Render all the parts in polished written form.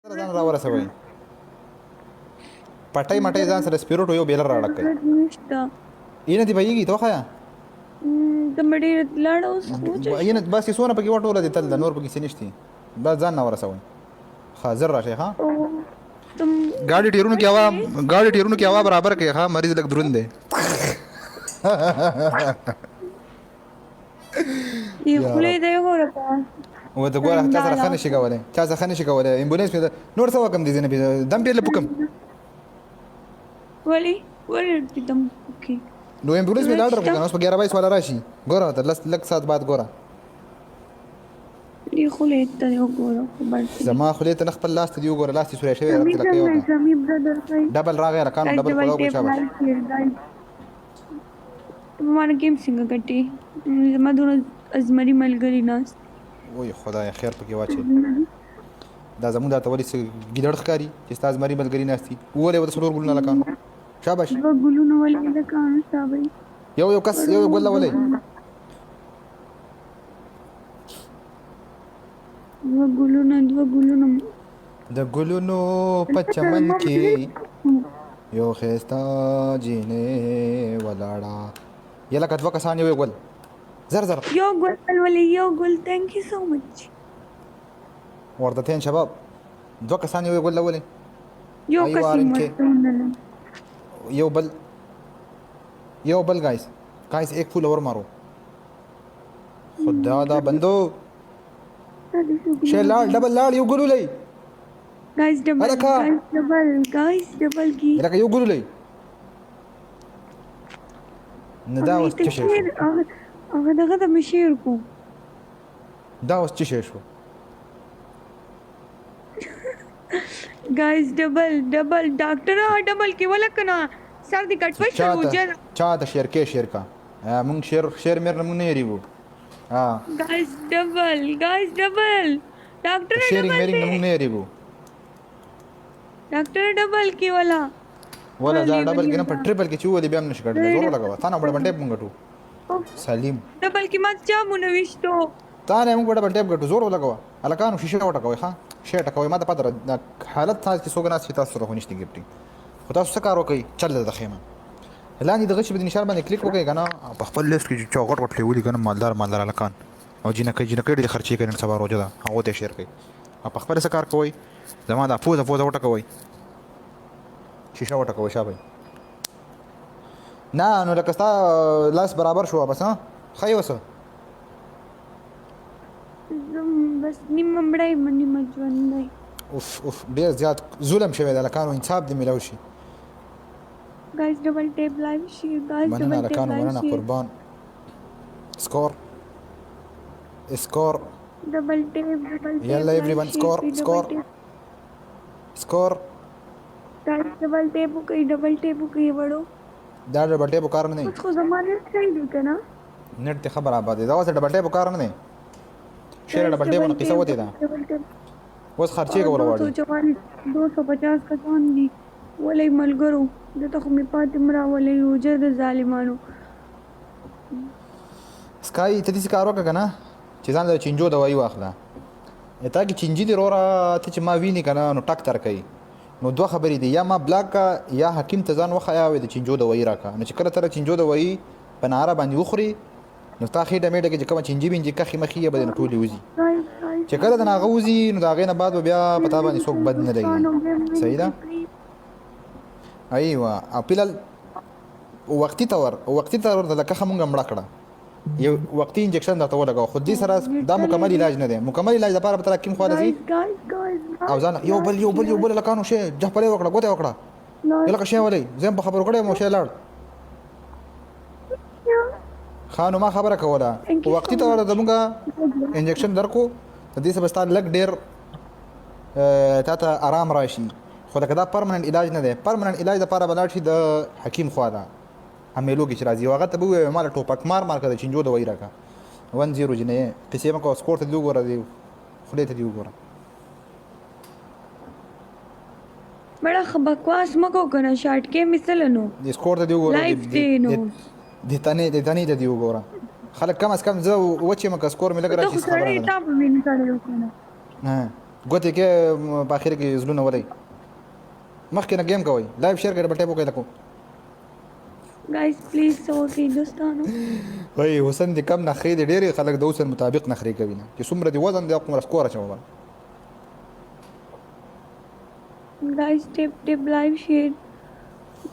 سره ځان راورسوئ. پټۍ مټۍ ځان سره سپیروټو یو بیلر راډک کړئ. نشته. اینه دی بهیږي ته وښایه. د مړې لاړه اوس خو اینه بس یې څونه پکې وټوله دې تل ده، نور پکې څه نشتي. بس ځان نه ورسوئ. ښه زر راشئ. ښه ګاډي ټیرونو کې هوا، ګاډي ټیرونو کې هوا برابر کړئ. ښه مریض لږ دروند دی. دې خولې دی وګوره. و ته ګوره، چا سره ښه نشي کولی، چا سره ښه نشي کولی. امبولانس مې نور څه وکم؟ دې ځینې دم پې لپکم. ولی ولی دم پکې؟ نو امبولانس مې لاړ کنه، اوس په 11 22 والا راشي. ګوره ته لس لږ ساعت بعد ګوره. دې خولې ته وګوره خو بس. زما خولې ته نه، خپل لاس ته دی وګوره، لاس دې سوری شوی. رب دې لکه یو ډبل راغی. لکانو ډبل کولاو کو. شاباش. ما ګیم څنګه ګټي؟ زما دونه ازمري ملګري ناست. وای خدای خیر پکې واچي. دا زموږ دا ته ولې څه ګیدړ ښکاري چې ستا زمري ملګري ناست دي؟ وولې ورته څلور ګلونه لکانو. شاباش. دوه ګلونه ولې لکانو؟ شاباش. یو یو کس یو یو ګل ولې. دوه ګلونه، دوه ګلونه. د ګلونو په چمن کې یو ښایسته جینۍ ولاړه. یله که دوه کسان یو یو ګل، زر زر. یو ګل ولې، یو ګل. ثانک یو سو مچ. وردتين شباب، دوه کسان یو یو ګل ولې. یو کس کې یو بل، یو بل. ګایس ګایس، ایک فول اور مارو. خدا دا بندو شي لاړ، ډبل لاړ. یو ګل ولې. ګایس ډبل، ګایس ډبل، ګایس ډبل کی. لکه یو ګل ولې. نه دا اوس څه شي شو؟ هغه دغه د مشیر کو. دا اوس څه شي شو؟ ګایز ډبل، ډبل. ډاکټر ډبل کې ولا کنه، سر دې کټ پښ روجه. چا ته شیر کې؟ شیر کا مونږ شیر شیر مېر نه مونږ نه یریږو. ها ګایز ډبل، ګایز ډبل. ډاکټر شیرینګ میرینګ نه مونږ نه یریږو. ډاکټر ډبل کې ولا. ولا دا ډبل کې نه، په ټریپل کې چې ولې بیا هم نشي ګټلی. زور لګوه. تا نه ډبل ټیپ مونږ ګټو سلیم. ډبل کې ما چا مونږ وشتو؟ تا نه مونږ ډبل ټیپ ګټو. زور ولګوه هلکانو. شیشه وټکوئ. ښه شی ټکوئ. ما ته پته ده حالت تاسو کې څوک ناست چې تاسو سره خو نشته ګفټینګ، خو تاسو څه کار وکړئ؟ چل د خیمه لاندې دغه چې په نشان باندې کلیک وکړئ که نه، په خپل لیست کې چې چا غټ غټ لیولي که نه، مالدار مالدار هلکان او جینکۍ جینکۍ ډېرې خرچې کوي نن سبا، روژه ده، هغو ته یې شیر کړئ او په خپله څه کار کوئ؟ زما دا پوزه پوزه وټکوئ، شیشه وټکوئ. شابه نه نو لکه ستا لاس برابر شو واپس. ها ښه یې اوس. بس نیمه مړه یم نیمه ژوندی. اوف اوف، ډېر زیات ظلم شوی دی هلکانو، انصاف دې میلاو شي. Guys double tap live share guys. مننه double tap هلکانو. live مننه share. قربان. score score. Double tap، double tap. يلا everyone، score score score. Guys double tap وکړئ، ډبل ټیپ وکړئ وړو. دا ډبل ټیپ کار نه دی. اوس خو زما نت صحیح دی که نه؟ نت ته خبره آباد دی. دا اوس ډبل ټیپ کار نه دی. شیر ډبل ټیپ نه قصه وته ده. اوس خرچې کول غواړي. 244، 250 کسان دي. ولې ملګرو، دلته خو مې پاتې مه راولئ، روژه د ظالمانو. سکای ته داسې کار وکړه که نه چې ځان له چینجو دوايي واخله. تا کې چینجي دي وروره. ته چې ما وینې که نه نو ټک تر کوي. نو دوه خبرې دي، یا ما بلاک کا یا حکیم ته ځان وښیه او د چینجو دوايي راکړه. نو چې کله ته د چینجو دوايي په ناره باندې وخوري نو ستا خېټه میټه کې چې کومه چینجي بینجي کخې مخې یې به دې نو ټولې وځي. چې کله د هغه وځي نو د هغې نه بعد به بیا په تا باندې څوک بد نه لګي. صحیح ده؟ ایوه. او فلحال وقتي طور، وقتي طور د لکه مونږ مړه کړه، یو وقتي انجکشن درته ولګاو، خو دې سره دا مکمل علاج نه دی. مکمل علاج لپاره به ته حکیم خواله ځي او ځان یو بل یو بل یو بل. لکانو شی جهپلې وکړه، ګوته وکړه، لکه شی ولې زه په خبرو کړم مو شی لاړ. ښه نو ما خبره کوله، وقتي طور د مونږه انجکشن درکو، د دې سره ستا لږ ډېر تا ته آرام راشي، خو لکه دا پرمننټ علاج نه دی. پرمننټ علاج لپاره به لاړ شي د حکیم خوا ته، امیلو کې چې راځي، هغه ته به ووایي ما له ټوپک مار مار که د چینجو دوايي راکړه. 1-0 جنې قصې مه کوه. سکور ته دې وګوره، دې خولې ته دې وګوره. مړه خه بکواس مه کو کنه، شارټ کې مثال نو. دې سکور ته دې وګوره. لایف دی نو. دې تنې، دې تنې ته دې وګوره. خلک کم از کم زه وچې مکه سکور مې لږ ته راشي. خو خبره سړی نه ده. تا په وین کړی کنه. ها ګوتې کې په اخر کې زړونه ولئ. مخکې نه game کوئ، live share کړئ، double tap وکړئ لکو. guys please څه وکړئ دوستانو. وای حسن دې کم نخرې دي ډېرې، خلک د حسن مطابق نخرې کوي نه، چې څومره دې وزن دی هغومره score اچوه. guys tap tap live share،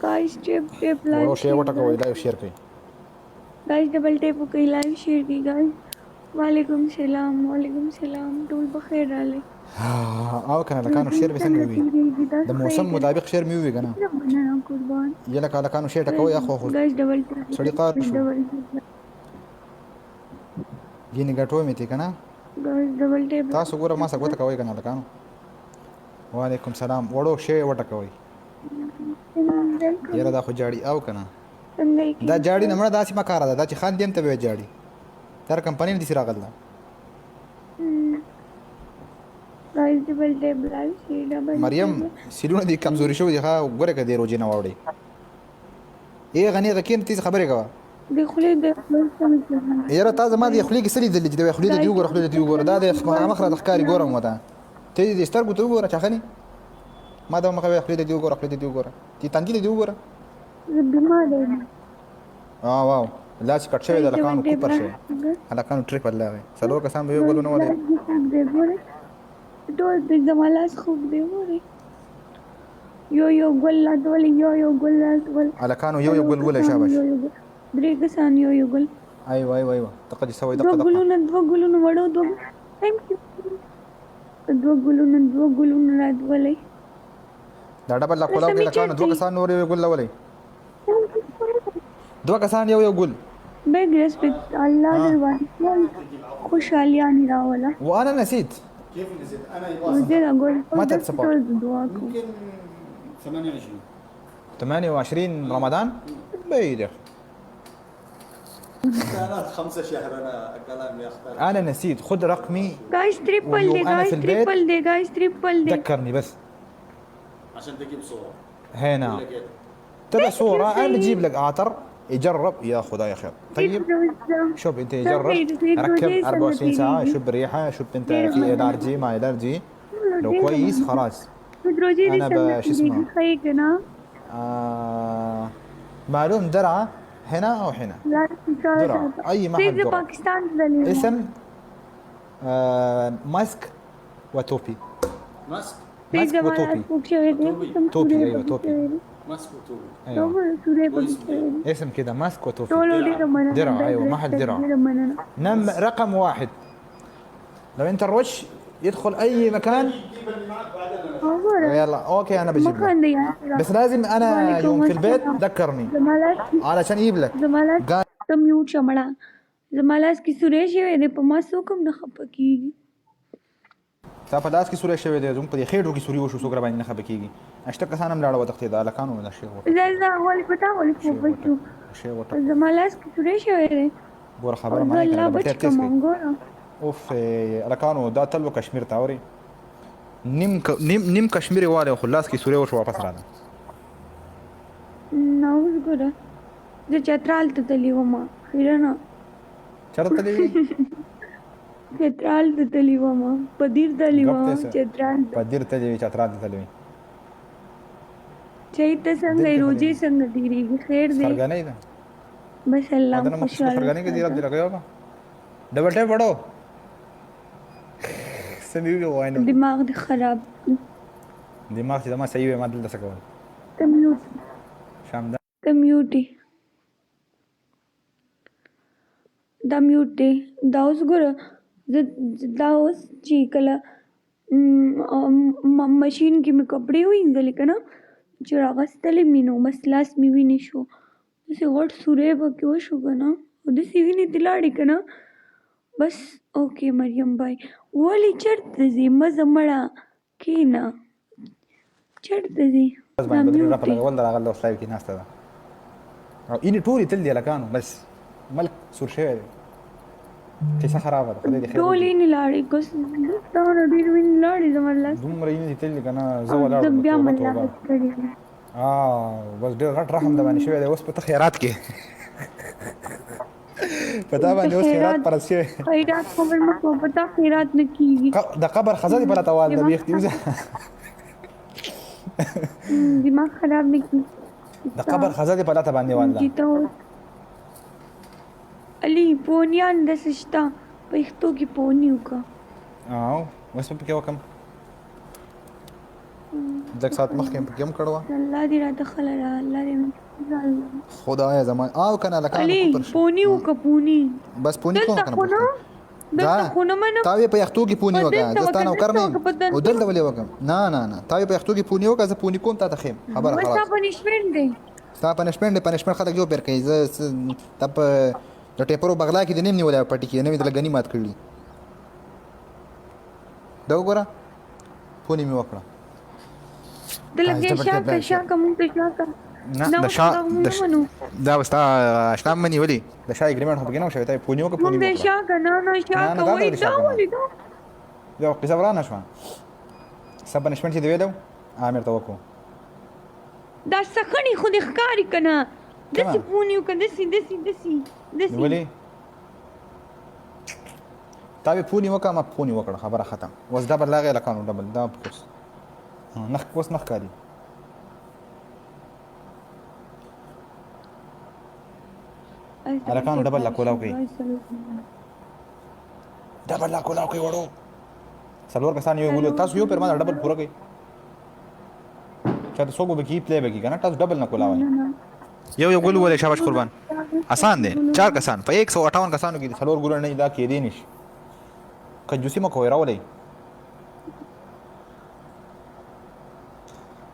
guys tap tap live وړو شی share. وټکوئ، live share کړئ. guys double tap وکړئ، live share کړئ guys. وعلیکم سلام، وعلیکم سلام، ټول بخیر راغلئ. او کنه لکانو شعر به څنګه وي؟ د موسم مطابق شعر مې وي کنه. مننه قربان. یله لکه هلکانو شعر ټکوئ، اخو خو guys double tap. سړی قار شو. double tap. ګینې ګټو مې تی کنه. guys double tap. تاسو ګوره ما سره ګوته کوئ کنه هلکانو. وعلیکم سلام. وړو شی وټکوئ. یاره دا خو جاړي او کنه څنګه؟ دا جاړي نه مړه داسې مکاره ده، دا چې خان دیم ته به جاړي تر کمپنۍ نه دې راغله. guys double tap live share double. مریم سیلونه دې کمزوري شوي دي، ښه ګوره که دې روژې نه واوړي. ای غني غکین تیز خبرې کوه. د خولې د یاره تا زما د خولې کې څه لیدلي چې د خولې ته دې وګوره، خولې ته دې وګوره، دا د مخامخ راته ښکاري، ګورم ورته، ته دې سترګو ته وګوره چې خني ما دا مخه خولې ته دې وګوره، خولې ته دې وګوره، دې تندي ته دې وګوره. زه بیمار یم. واو لاس کټ شوی د هلکانو، کوپر شوی هلکانو، triple لاغی. څلور کسان به یو ګل نه ولې. ټول د زما لاس خوږ دی، ګورئ، یو یو ګل لاس ولې، یو یو ګل لاس ول. هلکانو یو یو ګل ولې، شاباش. یو یو ګل، درې کسان یو یو ګل. ایوه ایوه ایوه، دقه دې سوی. دوه دقه دقه ګلونه، دوه ګلونه وړو، دوه. thank you. دوه ګلونه، دوه ګلونه رات ولې. دا double لا کولاو کې هلکانو، دوه کسان نور یو ګل ولې، دوه کسان یو یو ګل. big respect، الله در باندې خوشحالیانې راوله. وانا نسيت. كيف نسيت؟ انا يبغى زه دا ګل متى تسافر؟ ټول دعا کوم. يمكن 28. 28 رمضان بعيد يا اخي. انا 5 شهر انا كلامي اختلف. انا نسيت، خذ رقمي guys triple ويوم دی. أنا guys في البيت triple دی، guys triple دی. ذكرني بس. عشان تجيب صوره. هنا لقيت. تبع صورة، انا بجيب لك عطر يجرب يا خدا يا خير. طيب شوف انت جرب، ركب 24 ساعة، شوف الريحة، شوف انت في allergy ما allergy، لو كويس خلاص. أنا شو اسمه؟ ښه کنه. معلوم درعا هنا او هنا درعا، اي محل زه درعا. پاکستان تللی وم. اسم ماسك وتوبي. ماسك. ماسك زما لاس وتوبي. خوږ شوی دی. توبي. توبي، ايوه توبي. ماسك وتوبي. ايوه. سورې پکې شوی دی. اسم كده ماسك وتوفي. ټولو ډېره مننه. درع، أيوة، محل درع. ډېره مننه. نم رقم واحد، لو انت الرش يدخل اي مكان. جيب اللي معك بعدين انا. وګوره. يلا okay انا بجيب لك. مخاندې یار. بس لازم انا وعليكم يوم في البيت السلام. ذكرني زما لاس علشان اجيب لك. زما لاس قال ته mute شه مړه. زما لاس کې سوری شوی دی، په ما څوک هم نه خفه کېږي. تا په لاس کې سوری شوی دی، زموږ په دې خېټو کې سوري وشو، څوک راباندې نه خفه کېږي. اشته کسان هم لاړه وتښتېده هلکانو. دا شی وټه زه زه ولې په تا ولې شی خفه وټه شو؟ شی وټه. زما لاس کې سوری شوی دی ګوره او خبره زه معنی کنه الله double بچ tap تیز کړم. کړئ. ګوره. اوف هلکانو دا تل و کشمیر ته اوري، نیم نیم نیم کشمیر والے خو لاس کې سوری وشو واپس راغله. نه اوس ګوره، زه چترال ته تللی وم خیرنه. چېرته تللی وې؟ چترال ته تللی وم، پدیر تللی ګپ وم. دی څه؟ چترال ته. پدیر تللی وې، چترال ته تللی وې؟ چې ته څنګه یې؟ دلته روژې تللی. څنګه تېرېږي؟ خیر دی؟ خرګنۍ ده. بس الله ما مو ته مخکې خوشحاله خرګنۍ کې دی رب ساته. دې لګیو به double tap وړو څه مې وویل واینو. دماغ دې خراب کړي. دماغ چې زما صحیح وي ما دلته څه کول؟ ته mute. شام دا. ته mute یې. دا mute دی. دا اوس ګوره، زه دا اوس چې کله ماشین کې مې کپړې وینځلې که نه، چې راغستلې مې نو بس لاس مې وینې شو، داسې غټ سوری پکې وشو که نه، او داسې وینې ترې لاړې که نه. بس okay مریم بای، ولې چېرته ځې؟ مه ځه مړه، کښېنه. چېرته ځې؟ بس دا باندې بدري mute را په دی. لګول راغله، اوس live کې ناسته ده او اینې ټولې تل دي هلکانو، بس ملک سور شوی دی، قصه خرابه ده، خدای دې خیر ټول وکړي. وینې لاړې، کوس دونه ډېر وینې لاړې زما لاس. دومره اینې دې تللي که نه، زه او ولاړ زه وم. بیا توبه ملا توبه. کړې وه. بس ډېر غټ رحم د باندې شوی دی، اوس په ته خیرات کې. په تا باندې اوس خیرات خیرات فرض شوی. خیرات خبر مه کوه، په تا خیرات نه کیږي. د قبر خزه دې په لته وال د دماغ بیخ دی وځه. دماغ خراب نه کیږي. د قبر خزه دې په لته باندې وال ده. چې ته اوس علي پونیان داسې شته پښتو کې پونی وکړه. او اوس به پکې وکم، لږ ساعت مخکې مې پکې هم کړو. الله دې راته خله را، الله دې خدای زما او کنه لکه علي پونی وکړه پونی. بس پونی کوم دلته کنه خو نه، دلته خو نه منم. تا وی په یختو کې پونی په وکړه، دلته زه ستا وکړه، نوکر نه دلته یم. وکړه، په او دلته دلته ولې وکم؟ نه نه نه، تا وی په یختو کې پونی وکړه، زه پونی کوم تا ته خیم خبره بس ستا خلاص. پنشمنټ دی. ستا پنشمنټ دی، پنشمنټ خلک یو پیر کوي. زه تا په د ټیپرو بغلا کې د نیم نیولی پټي کې نه مې د لګنی مات کړي. دا وګوره پونی مې وکړه. د لګې شاکه شاکه مونږ ته شاکه. نه نه د شا دا مونږ د نه منو. دا وستا آشنا منی ولي د شا اګریمنټ خو پکې نه شوی. ته پونی وکړه، پونی مونږ د وکړه. شاکه نه نه نه شاکه نه دا وای ولې دا شاکه ولې دا دا قصه ورانه شوه. څه پنشمنټ چې دی ویلو عامر ته وکړو. دا سخنې خو دې ښکاري که نه؟ داسې کومه؟ پونی وکړه، داسې داسې داسې داسې. ولې تا به پونی وکړه، ما پونی وکړه، خبره ختم. اوس ډبل لاغی لکانو ډبل دا اوس نخ اوس نه ښکاري. هلکانو ډبل لا کولاو کوي، ډبل لا کولاو کوي. وړو څلور کسان یو ګولو، تاسو یو پر ما ډبل پوره کوي. چا ته څوک به کی پلی به کی کنه، تاسو ډبل نه کولاوي. یو یو ګول ولې. شاباش قربان، اسان دی. چار کسان په 158 کسانو کې څلور ګولونه نه دا کېدی نشي. کنجوسي مه کوئ، راولئ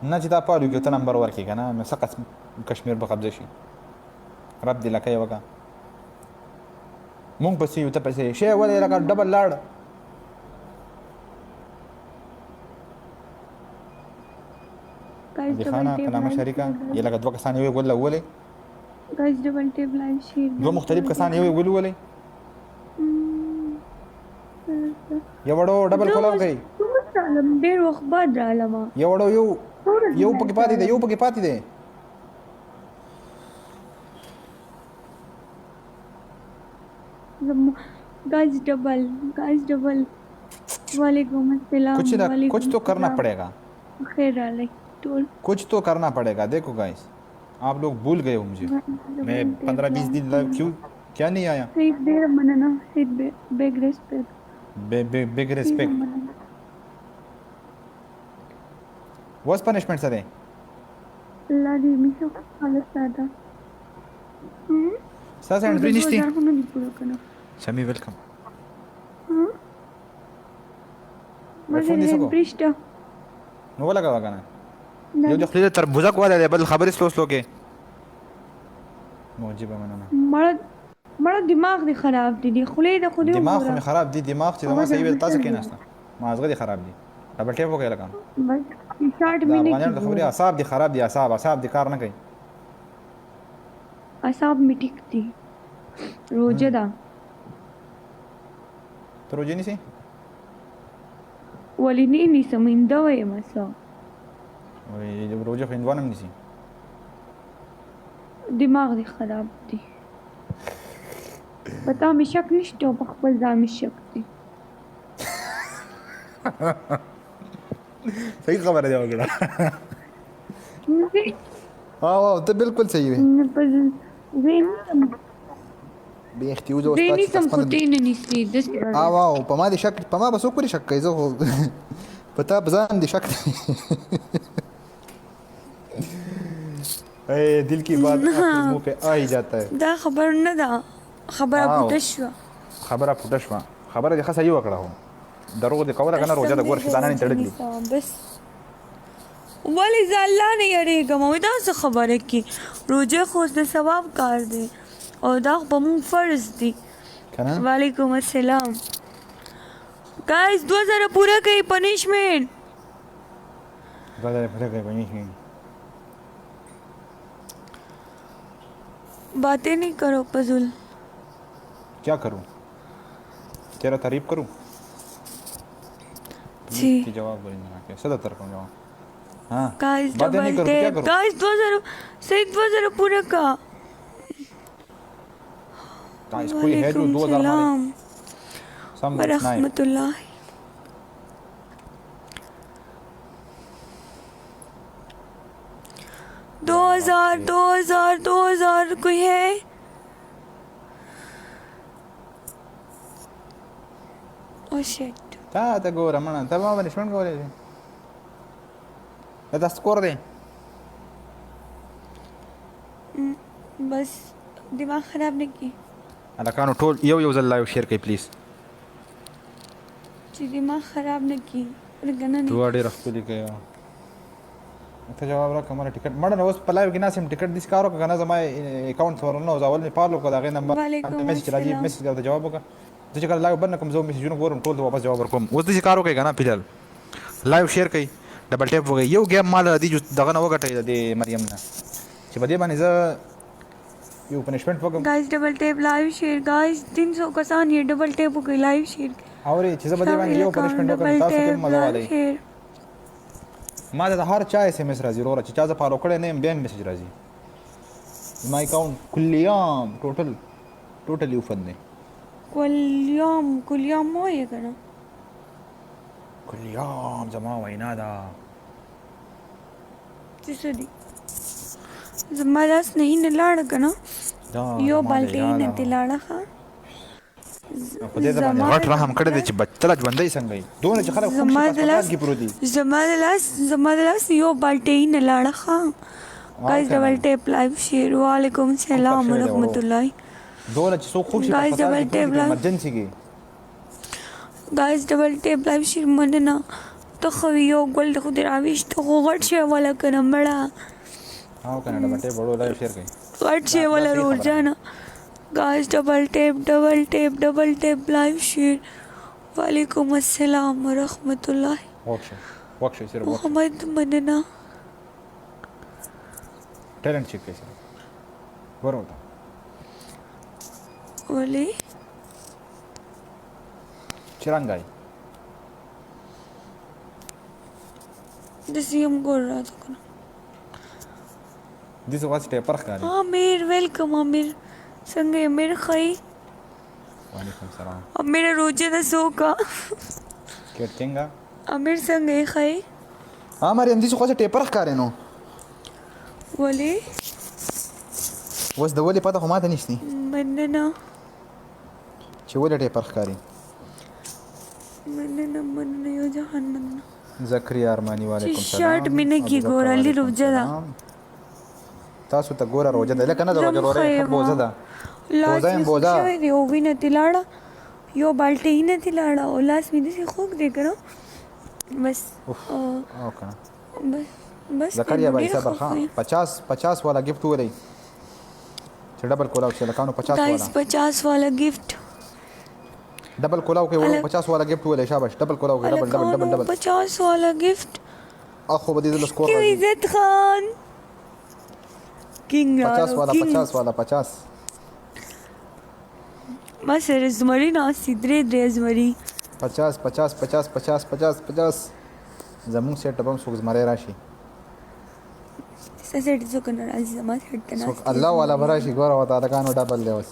نه چې دا پالو کې ته نمبر ورکې که نه نو څه قسم کشمیر به قبضه شي. رب دې لکه یې وکړه. مونږ پسې یو، ته پسې شی ولې لکه ډبل لاړ. Guys دې double خانه tap په نامه live شریکه share. یې لکه دوه کسان یو ګول ولې، Guys double tap live share. دوه مختلف کسان یو ګول ولې. یو وړو ډبل کولاو کوي. رالم ډېر وخت بعد رالم. یو وړو یو یو پکې پاتې دی، یو پکې پاتې دی. Guys double, guys double. वालेकुम अस्सलाम. कुछ ना वालेकुम कुछ तो करना अस्सलाम. पड़ेगा, खैर राले टोल. कुछ तो करना पड़ेगा. देखो गाइस, आप लोग भूल गए हो मुझे. मैं 15-20 दिन लग क्यों क्या नहीं आया. सही ډېر مننه سید، بیگ ریسپیکټ. Big respect. وس پنشمنٹ څه دی؟ الله دې مې خوشحاله ساته. ستاسو انټری نشته. خو نه دي پوره کنه. سمي ویلکم. ما فون دې څه کو؟ پرشته نو ولګوه کنه. یو د خولې تر بوزک والی دی، بل خبرې سلو سلو کې. موجبه مننه. مړه مړه دماغ دې خراب دي، دي خولې د خو دې دماغ خو وګوره. مې خراب دي، دماغ چې زما هغه صحیح وي د تاسو مشر دی. کېناسته مازغه دې خراب دي. ډبل ټیپ وکړئ لکه بس شارټ د مې نه افغانانو د خبرې کېږي. اعصاب دې خراب دي، اعصاب اعصاب دې کار نه کوي. اعصاب مې ټیک دي، روژه ده. ته روژې نیسې؟ ولې نه نیسم، اینده وایم څه. وایي روژه خو هندوان هم نیسي. دماغ دې خراب دی، په تا مې شک نشته او په خپل ځان مې شک دی. صحیح خبره دی وکړه. او او ته بالکل صحیح وې. په زه یې نیسم. بې اختیوزه زه یې استاد چې نیسم خو خپل ته یې نه نیسې داسې. او او په ما دې شک، په ما به څوک ولې شک کوي؟ زه خو په تا په ځان دې شک دی. اے دل کی بات آخر منہ پہ آ ہی جاتا ہے. دا خبر نه ده، خبره آو. پټه شوه. خبره پټه شوه. خبره دې ښه صحیح وکړه، خو دروغ دې کوله که نه روژه د ګور شیطانان یې تړلي. بس ولې زه الله نه یریږم؟ او دا څه خبره کې روژه خو د ثواب کار دی او دا خو په موږ فرض دی. که نه؟ وعلیکم السلام. ګایز 2000 پوره کړئ پنشمنټ. 2000 پوره کړئ پنشمنټ. बातें नहीं करो फजूल. क्या करूं, तेरा तारीफ करूं? जी. की जवाब बोलेंगे सदा तरफ जवाब. हाँ गाइस बातें नहीं डबल करूं क्या टेप करूं? गाइस 2000 सही 2000 पूरा का. गाइस कोई है जो वालेकुम 2000 मारे? सलाम सम स्नाइप। वरहमतुल्लाह। 2000, 2000, 2000 कोई है? Oh shit. تا ته ګوره مړه، ته ما باندې شونډ کولی شې. دا تاسو کور دی. بس دماغ خراب نه کی. هلکانو ټول یو یو ځل لایو شیر کړئ پلیز. چې دماغ خراب نه کی ورګنه نه. دعا ډېره ښکلې کوي. ته جواب راکړه مړه. ټیکټ مړه نو اوس په لایو کې ناست یم. ټیکټ داسې کار وکړه که نه زما اکاونټ ته ورننه وځه. اول مې فالو کړه، د هغې نمبر میسج چې راځي میسج راته جواب وکړه. زه چې کله لایو بند کړم، زه میسجونه ګورم، ټول ته واپس جواب ورکوم. اوس داسې کار وکړئ که نه، فلحال لایو شیر کړئ، ډبل ټیپ وکړئ. یو ګیم مال دې دغه نه وګټئ، د دې مریم نه، چې په دې باندې زه یو پنشمنټ وکم. ګایز ډبل ټیپ لایو شیر. ګایز 300 کسان یې، ډبل ټیپ وکړئ، لایو شیر. اورې چې زه په دې باندې یو پنشمنټ وکم، تاسو کوم مزه والئ. ما ته د هر چا اس ام اس راځي وروره، چې چا زه فالو کړی نه یم بیا هم میسج راځي. زما اکاونټ کلیام ټوټل ټوټلی اوپن دی. کلیام کلیام مو یې کنه. کلیام زما وینا ده. چې څه دي، زما لاس نه نه لاړه کنه، یو بالټې نه تی لاړه. ښه خدای ته باندې غټ رحم کړی دی چې بچله ژوندۍ څنګه یې، دونه چې خلک خوب شي هسپتال کې پروت دي. زما د لاس یو بالټې نه لاړه. ښه ګایز ډبل ټیپ لایو شیر. وعلیکم السلام ورحمت الله. دونه چې څوک خوب شي ګایز ډبل ټیپ لایو ایمرجنسي کې. ګایز ډبل ټیپ لایو شیر. مننه. ته خو یو ګل د خو دې راویشت، خو غټ شی والا کنه مړه. او کنه ډبل ټیپ وړو، لایو شیر کوي. غټ شی والا رور جانا. ګایز ډبل ټیپ ډبل ټیپ ډبل ټیپ لایو شیر. وعلیکم السلام ورحمت الله. وکشه صرف محمد مننه. ټیلنټ چیک کوي سره ګوره ورته. ولې چې رنګ دی داسې هم ګور راته کنه. داسې خو هسې ټیپر ښکاري. امیر ویلکم. امیر څنګه یې؟ امیر ښه یې؟ وعلیکم سلام. امیر روژه ده څوک؟ کیټ څنګه؟ امیر څنګه یې؟ ښه یې؟ ها مریم، داسې خو هسې ټیپر ښکاري نو. ولې؟ اوس د ولې پته خو ماته نشته. مننه. چې ولې ټیپر ښکاري. مننه مننه یو جهان مننه. زکریا ارماني وعلیکم سلام. شارټ مې نه کی ګوره، علي روژه ده. تاسو ته ګوره روژه ده لکه نه ده روژه روژه ښه بوزه ده. لاس مې خوږ شوی دی او وینه ترې لاړه، یو بالټۍ نه ترې لاړه او لاس مې داسې خوږ دی که نه. بس بس بس. زکریا بھائی صبر. ښه 50 50 والا ګفټ ولئ چې ډبل کولاو شي لکانو. 50 والا، ګایز 50 والا ګفټ. ډبل کولاو کې وړو. 50 والا ګفټ ولې. شاباش، ډبل کولاو کې ډبل ډبل ډبل ډبل. 50 والا ګفټ. اخو به دې له سکور راځي. عزت خان کینګ. 50 والا، 50 والا، 50. ما سره زمری ناست دي، درې درې زمری. 50 50 50 50 50 50. زمونږ سیټ ته به هم څوک زمری راشي. ستا سیټ څوک نه راځي، زما سیټ ته ناست الله والا به راشي. ګوره ورته هلکانو، ډبل دی. اوس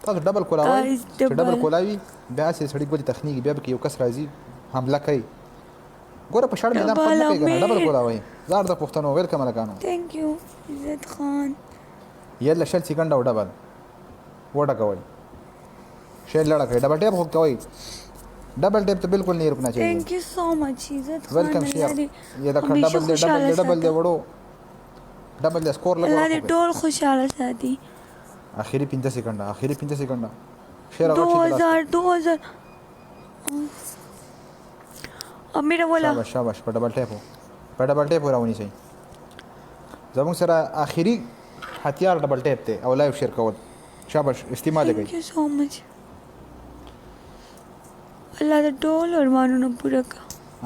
تاسو ډبل کولاوئ چې ډبل کولاوي، بیا هسې سړي ګوتې تخنیږي، بیا پکې یو کس راځي حمله کوي. ګوره په شړ میدان خوند نه کوي کنه. ډبل کولاوئ. زار د پښتنو ویلکم هلکانو. ثانک یو عزت خان. یله 20 سیکنډ او ډبل وټکوئ، شیر لړه کوي. ډبل ټیپ خو کوئ، ډبل ټیپ ته بالکل نہیں رکنا چاہیے. ثانک یو سو مچ عزت خان. ویلکم شیر. یہ دا ډبل دی، ډبل دی، ډبل دی وړو، ډبل دی سکور لګو. الله دې ټول خوشاله ساتي. اخیری 5 سیکنډه، اخیری 5 سیکنډه. شیر. 2000، 2000 امیر ولا. شاباش شاباش. په ډبل ټیپ، په ډبل ټیپ راونیسئ. زموږ سره اخیری هتیار ډبل ټیپ دی او لایو شیر کول. شاباش، استعمال کوي. ثانک یو سو مچ. الله دې ټول ارمانونه پوره کړه.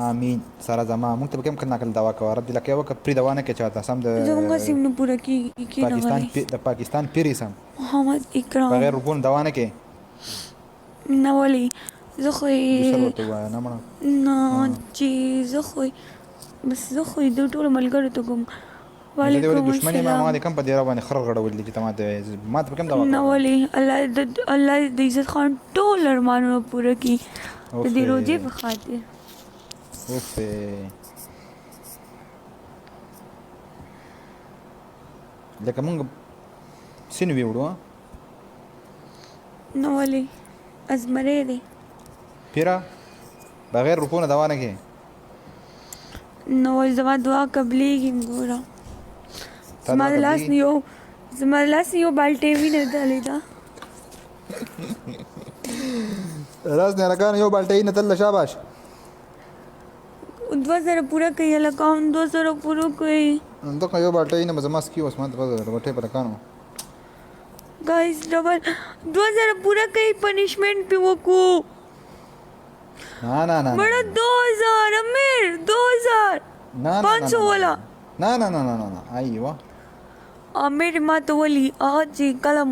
امين. سره زما مونږ ته به کوم کله ناکله دوا کوه رب دې لکه وکړه پری دوا نه کې چاته سم د زمونږ سیم نه پوره کیږي. پاکستان د پاکستان پیری سم. محمد اکرام. بغیر روپون دوا نه کې. نه ولي، زه خو نه نه چې زه خو بس، زه خو د ټولو ملګرو ته کوم. زه دې ولې وعلیکم دښمن یم؟ ما السلام. دې کوم په دیره باندې خر غړول دي چې ته ماته ما ته په کوم دوا نه کړه؟ ولې، الله د الله د عزت خان ټول ارمانونه پوره کړي د دې اوفه روژې په خاطر. اوفه، لکه مونږ سین ویوړو. نه ولې، ازمری دی. پیرا بغیر روپو نه دوا نه کې. نو ولې، زما دعا قبلېږي. ګوره، تا زما دعا د لاس قبلېږي؟ نه یو، زما د لاس نه یو بالټی وینه تللې ده. راز نه لګان یو بالټی نه تل. شاباش. 2000 پوره کوي هلکان، 2000 پوره کوي. دغه یو بالټی نه زما سکی اوس ما ته بټې پر کانو. ګایز، ډبل 2000 پوره کوي، پنشمنټ پې وکړو. نه نه نه. مړه، 2000 امیر، 2000. نه نه. 500 والا. نه نه نه نه نه نه، ایوه. امیر ما ته ولي هغه چې کله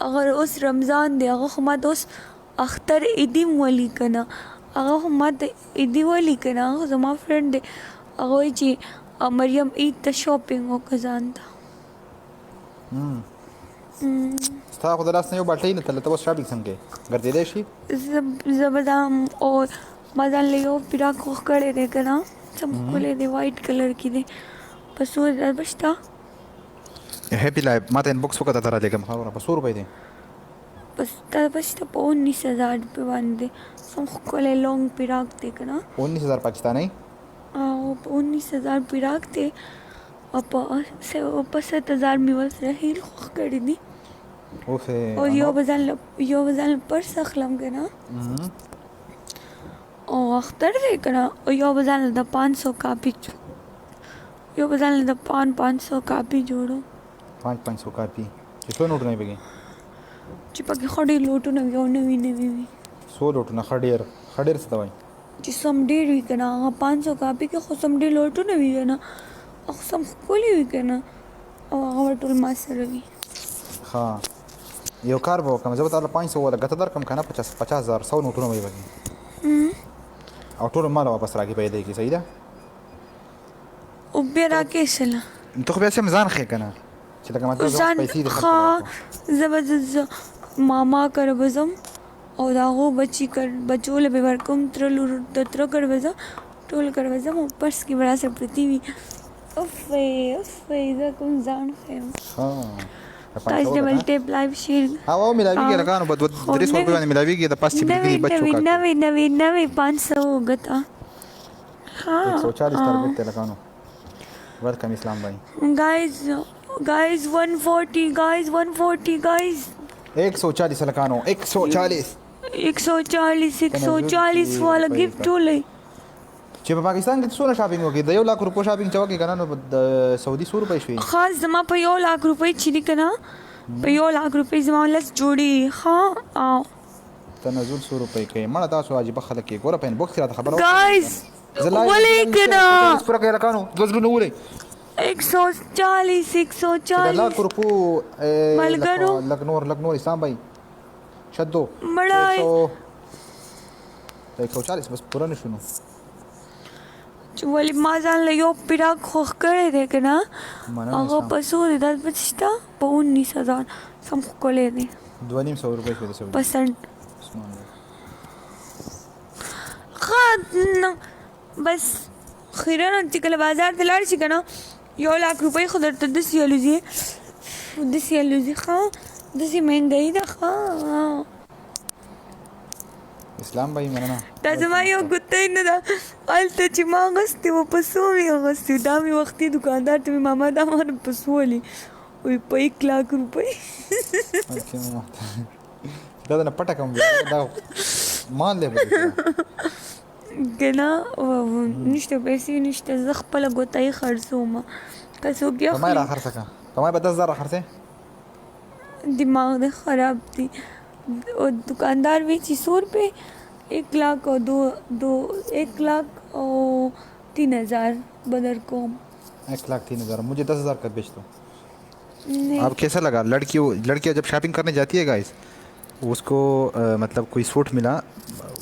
هغه اوس رمضان دی، هغه خو ما ته اوس اختر عیدي هم ولي که نه، هغه خو ما ته عیدي ولي که نه. هغه زما فرینډ دی، هغه وایي چې مریم عید ته شاپینګ وکړه ځان ته. ستا خو د لاس نه یو بالټی نه تل، ته اوس شاپینګ څنګه کوې؟ ګرځېدی شي؟ زه به ځم او ما ځان له یو فراک خوښ کړی دی که نه، سم ښکلی دی، وایټ کلر کې دی. په څو به شته؟ هپی لایف، ما ته انباکس وکړه، ته رالیږم. خبره په څو روپۍ دی؟ بس دا به شته په 19,000 روپۍ باندې، سم ښکلی لونګ فراک دی که نه. 19,000 پاکستاني؟ او په 19,000 فراک دی او په 7,000 مې ورسره هیل خوښ کړي دي. اوفه. او یو به ځان له پرس اخلم که نه، او اختر دی که نه. او یو به ځان له د 500 کاپي، یو به ځان له د 500 کاپي جوړو. 500 کاپي چې څو نوټونه پکې؟ چې پکې ښه ډېر لوټونه وي او نوي نوي وي. څو لوټونه؟ ښه ډېر، ښه ډېر څه ته وایي؟ چې سم ډېر وي که نه، هغه 500 کاپي کې خو سم ډېر لوټونه وي که نه، او سم ښکلي وي که نه، او هغه به ټول ما سره وي. ښه، یو کار به وکړم، زه به تاله 500 ولا ګته درکړم که نه، 50 50,000، 100 نوټونه به یې پکې او ټول مال واپس راکړي په دې کې. صحیح ده؟ او بیا راکې سله. ته خو بیا سم ځان ښې که نه چې لکه مطلب زما ځان پیسې دي خلکو ښه راکړو. زه به زه ماما کره به ځم او د هغو بچي کر بچو له به ورکوم، تره لور د تره کره به ځم، ټول کره به ځم او پرس کې به راسره پرتې وي. افې افې، زه کوم ځان ښیم. ښه، د پنځ ګایز، سوه ډبل ګته ټیپ لایف شیر. ها واو ملاویږي لکانو په دوه خو 300 روپۍ نوې باندې ملاویږي. د پاس چې نوې بلیکلي بچو نوې کاکو. نوې نوې نوې 500 ګته. ها. 140 ټارګټ دی لکانو. ویلکم اسلام بھائی. ګایز ګایز، 140 ګایز، 140 ګایز. 140 لکانو، 140. 140، 140 والا ګفټ ټولې. چې په پاکستان کې څونه شاپینګ وکړي، د 1 لاک روپو شاپینګ چې وکړي کنه، نو د سعودي څو روپۍ شوي؟ خاص زما په 1 لاک روپۍ چې دي کنه، په 1 لاک روپۍ زما لس جوړي. ښه، او تنزل څو روپۍ کوي؟ مړه، تاسو عجیبه خلک یې. ګوره، په انباکس کې راته خبره. ګایز، ولې کنه؟ پوره کوي لکانو، دوه زړونه ولې. 140، ایک سو چې د لاک چالیس روپو ملګرو. لږ نور، لږ نور. اسلام بھائی، شدو. مړه. 140 بس پوره نشو نو. چې ولې ما ځان له یو پراک خوښ کړی دی که نه. مننه. هغه اسلام. په څو دی؟ دا په څه شته؟ په 19,000، سم ښکلی دی. 250 روپۍ شوې د سعودي. پسند. عثمان بھائی. ښه نه، بس خیرنه چې کله بازار ته لاړ شي که نه، 1 لاک روپۍ خو درته داسې الوزي، داسې الوزي. ښه، داسې مهنګایي ده. ښه. اسلام بھائی، مننه. دا زما یو ګوتۍ نه ده، هلته چې ما اخیستې وه، په څو مې اخیستې وه؟ دا مې وختي دکاندار ته مې، ماما دا ما نه په څو ولي؟ وایي په 1 لاک روپۍ. اوکې، ما دا نه پټه کوم بیا، دا مال دی به. که نه نشته، پیسې نشته، زه خپله ګوتۍ خرڅوم که څوک یې په ما را اخلي. خرڅه کړه، په ما به 10,000 خرڅې. دماغ دې خراب دی. او دکاندار وی چې څو روپۍ؟ 1 لاک او دو دو، 1 لاک او 3 هزار به درکوم. 1 लाख 3 हज़ार، मुझे 10,000 का बेच दो. नहीं. अब कैसा लगा? लड़की, लड़कियां जब शॉपिंग करने जाती है गाइस, उसको मतलब कोई सूट मिला,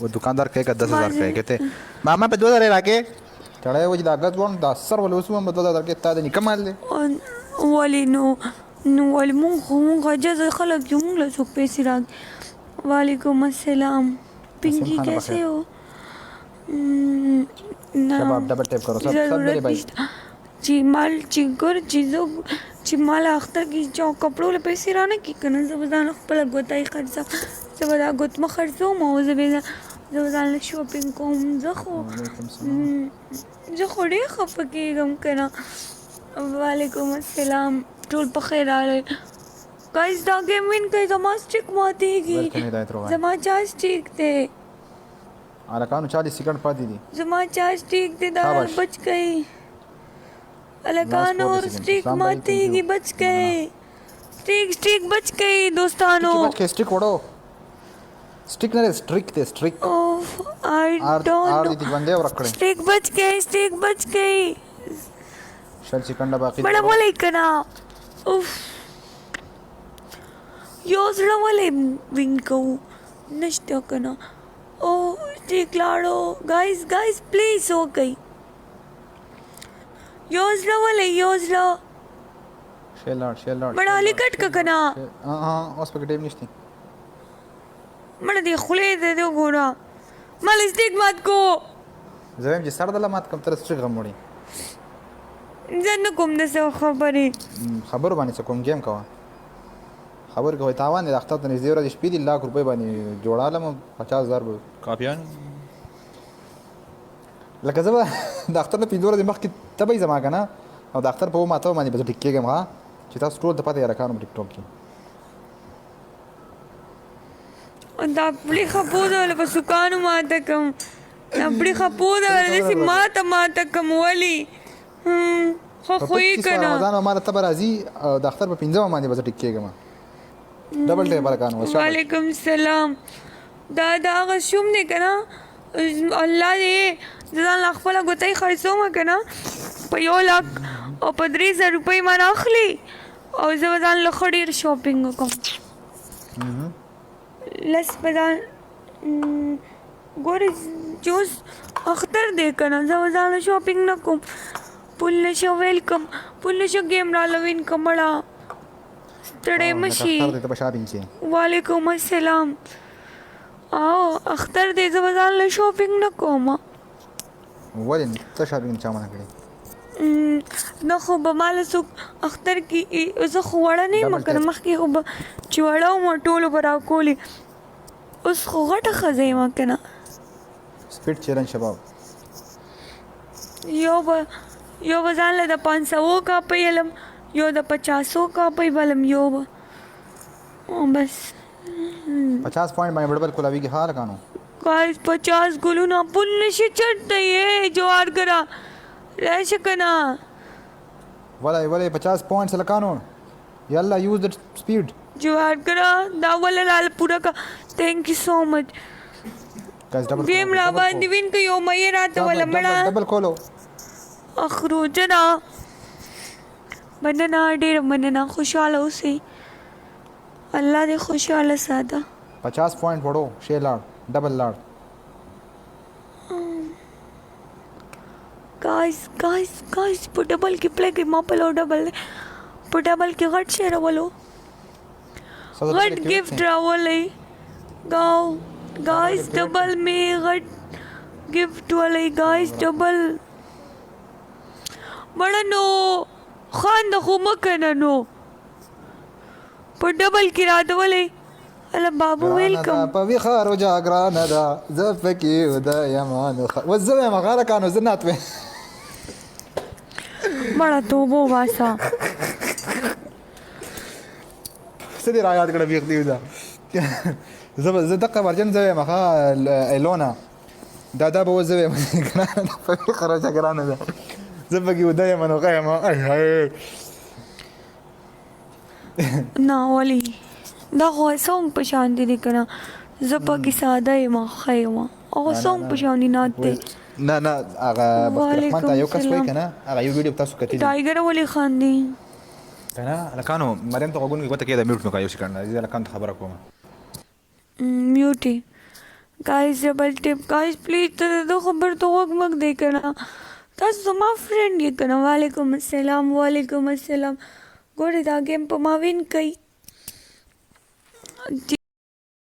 वो दुकानदार कहेगा 10,000 का है, कहते मामा पे 2,000 लाके سړی و چې دا ګز وم دا سر ول وسوم په 2000 کې تا د نیکه مال دی. ولې نو نو ولې مونږ خو مونږ عاجز خلک یو، مونږ له څوک پیسې راکړي؟ وعلیکم السلام قاسم پنکی خانه کیسه بخیر. هو؟ نه شباب ډبل ټیپ کرو سب سب میرے ضرورت بھائی. نشته چې مال چې ګور چې زه چې مال اختر کې چا کپړو له پیسې رانه کړي که نه، زه به ځان خپله ګوتۍ خرڅوم، زه به دا ګوتمه خرڅوم او زه به زه به ځان له شاپینګ کوم. زه خو وعلیکم السلام. زه خو ډېر خفه کېږم که نه. وعلیکم السلام، ټول په خیر راغلئ. ګایز دا ګیم وین کوي، زما سټیک ماتېږي، ویلکم هدایت روغان. زما چارج ټیک دی، هلکانو 40 سیکنډ پاتې دي. زما چارج ټیک دی، دا شاباش. بچ کړئ هلکانو، لاست 40 سیکنډ. سټیک اسلام بھائی thank ماتېږي، you. بچ مننه. کړئ سټیک سټیک بچ کړئ دوستانو. سټیک بچ کړئ، سټیک وړو، سټیک نه دی سټریک دی، سټریک. اوف آی آر ډونټ آر نو. دې ژوندی ورک کړی. سټیک بچ کړئ، سټیک بچ کړئ. 20 سیکنډه باقي دي مړه وړو. ولئ که نه. اوف یو زړه ولې وین کوو نشته که نه. او سټیک لاړو. ګایز ګایز پلیز وکئ، یو زړه ولې، یو زړه. شی لاړ، شی لاړ، مړه شی علي لاړ، کټ شی که که لاړ، نه. شی ها ها اوس پکې ټایم نشته. مړه دې خولې ته دې وګوره، مال سټیک مات کو. زه وایم چې سر دله مات کم تر سټریک غم وړي. زه نه کوم داسې خبرې. خبرو باندې څه کوم ګیم کوه، خبر کوي تاوان دی. د اختر ته نږدې ورځې شپې دي، لاک روپۍ باندې جوړالم 50,000 به کاپیان لکه زه به د اختر نه 5 ورځې مخکې ته به یې زما که نه، او د اختر په اوومه اتمه باندې به زه ټیک کېږم. ها چې تاسو ټول ته پته یې هلکانو په ټیک ټاک کې. دا پړې خپو ده ول په سکانو ماته کم، دا پړې خپو ده ول داسې ماته ماته کم. ولې خو په خو یې 25 که نه. رمضان به ماته تبه راځي او د اختر په 5مه باندې به زه ټیک کېږم. ډبل ټیپ هلکانو بس شاباش. وعلیکم السلام. دا دا هغه شوم دی که نه، الله دې زه ځان له خپله ګوتۍ خرڅوم که نه، په 1 لاک او په 3,000 روپۍ ما نه اخلي او زه به ځان له ښه ډېر شاپینګ وکړم. لس به ځان ګورې چې اوس اختر دی که نه، زه به ځان له شاپینګ نه کوم. پول نشه ویلکم، پول نشه ګیم راله وین که مړه ستړی مه لکه شي. اختر دی ته به شاپینګ کې. وعلیکم السلام. او اختر دی، زه به ځان له شاپینګ نه کوم. ولې ته شاپینګ چا منع کړې؟ نه خو به ما له څوک اختر کې، زه خو وړه نه یم ډبل که نه، ټیپ. مخکې خو به چې وړه وم ټولو به راکولې، اوس خو غټه ښځه یم که نه. سپیډ چیلنج شباب. یو به یو به ځان له د 500 کاپۍ علم، یو د 50 کاپۍ بلم، یو به بس 50 پوینټ باندې ډبل کولاویږي. ها هلکانو ګایز 50 ګلونه پول نشي چرته یې جوار ګره راشه که نه. ولې ولې 50 پوینټس هلکانو، یلا یوز د سپیډ. جوار ګره دا وله راله پوره کا. ثانک یو سو مچ. ګایز ډبل ویم کولو، را ډبل باندې کولو، وین که یو مې راته وله مړه ډبل کولو. اخروجنه مننه، ډېره مننه، خوشحاله اوسئ، الله دې خوشحاله ساته. 50 پوینټ وړو، شی لاړ، ډبل لاړ. ګایز ګایز ګایز په ډبل کې پلی کوي، ما په لو ډبل دی، په ډبل کې غټ شی راولو، غټ ګفټ راولئ. ګاو ګایز ډبل می غټ ګفټ ولئ. ګایز ډبل مړه نو خان د خو مه کنه، نو په ډبل کې راته ولئ. هله بابو ویلکم. په ویښه روجا ګرانه ده، زه پکې وده یم نو اوس زه وایم هغه هلکانو زه نعت وایم. مړه توبه وباسه. څه دې را یاد کړه بیخ دی وده. زه به زه دقه ورجن زه وایم هغه ایلونا دا دا به اوس زه وایم ګرانه ده، په ویښه روجا ګرانه ده، زه پکې وده یم نو ښه یم. ای های نه ولې دا خو سونګ په شان دي که نه، زه پکې ساده یم ښه یم، هغه سونګ په شان دي نعت دی. نه نه هغه بخت الرحمن ته یو کس وایي وعلیکم که نه، هغه یو ویډیو تاسو کتلی ټایګر ولې خاندي که نه؟ هلکانو مریم ته غوږونو کې ګوته کېده، میوټ مې کړه یو سیکنډ، زه هلکانو ته خبره کوم. میوټ ګایز ډبل ټیپ ګایز پلیز، ته د خبر ته غوږ مه ږدئ که نه. تاسو زما فرینډ یې کنه؟ وعلیکم السلام، وعلیکم السلام. ګورې دا ګیم په ما وین کوي.